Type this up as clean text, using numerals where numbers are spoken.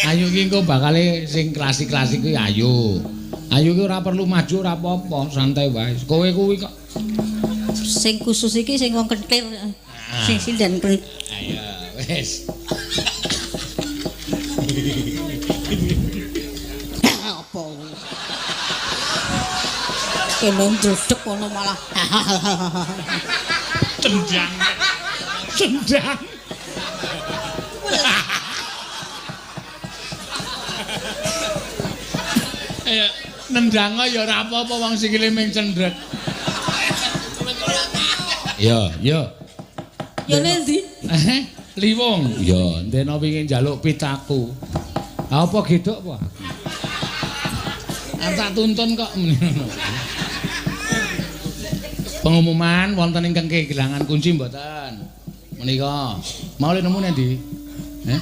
Ayu ki engko bakale sing klasik-klasik kuwi ayu. Ayu ki ora perlu maju ora apa-apa, santai wae. Kowe kuwi kok Sing khusus iki sing wong kentir. Sing sinden kentir. Ayo, wis. Apa? Kene ndredeg ngono malah. Tendang. Tendang. Ayo, nendang ya ora apa-apa wong sikile ming cendrek. Ya, ya. Ya endi? Eh, liwung. Ya, ndena wingi njaluk pitaku. Apa gedhok apa? Arep tak tuntun kok. Pengumuman wonten ingkang kehilangan kunci mboten? Menika. Mau le nemu nendi? Eh?